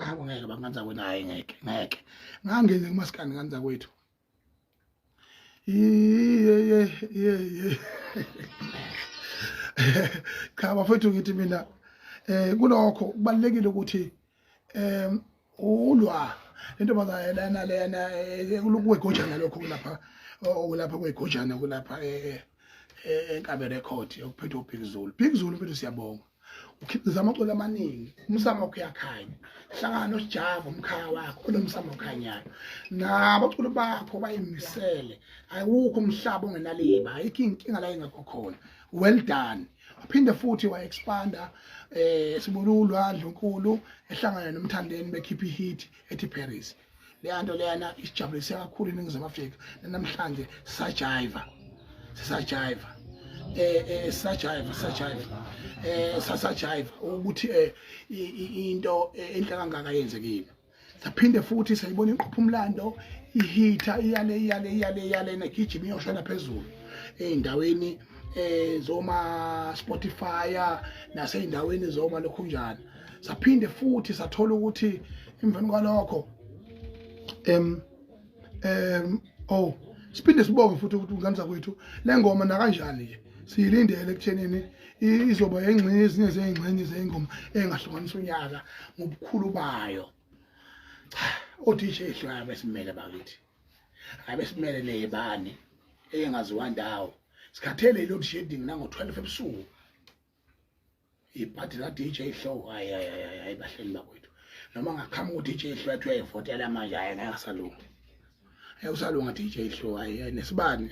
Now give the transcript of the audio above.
Ngeke ngeke banganza kwena, hayi ngeke ngeke. Ngangene kumaskandi nganza kwethu. Ye ye ye ye. Cha bafethu, ngithi mina kulokho kubalekile ukuthi ulwa intombazane lana lena kwegojana, lokho kulapha, okulapha kwegojana, kulapha enkabe record okuphethwe uBig Zulu. Big Zulu mfethu, siyabonga, ukhiqiza amaculo amaningi, umsamo wakho uyakhanya. Hlangana noSjava, umkhaya wakho onomsamo okhanyayo, nabaculo bakho bayimisele. Awukho umhlaba ongenaliba, ayikho inkinga la engekho khona. Well done. Waphinde futhi wa-expanda, sibona uLwandle Nkulu ehlangana noMthandeni bekhipha i-hit ethi Paris. Leya nto leyana isijabulise kakhulu iNingizimu Afrika. Namhlanje sisajiva, sisajiva, sisajiva, sisajiva, sasajiva ukuthi into enhle kangaka yenzekile. Saphinde futhi sayibona iqopha umlando, ihitha iyale iyale iyale iyale, negijima iyoshona phezulu ey'ndaweni zoma Spotify nasey'ndaweni zoma lokhunjana. Saphinde futhi sathola ukuthi emveni kwalokho em em oh siphinde sibonge futhi ukuthi ngane zakwethu, le ngoma nakanjani nje siyilindele ekuthenini izoba engxenye, ezinye zey'ngxenye zey'ngoma engahlukanisa unyaka ngobukhulu bayo. Cha, o-DJ Hlo besimele bakithi, abesimele neyibani engaziwa ndawo. Sikhathele i-load shedding nango-12 ebusuku, ibhadi la DJ Hlo. Hayi hayi hayi hayi, bahleli bakwethu, noma ngaqhamuka u-DJ Hlo athi uyayivotela manje, hayi, ngeke asalunga, ngeke usalunga DJ Hlo. Hayi, nesibani.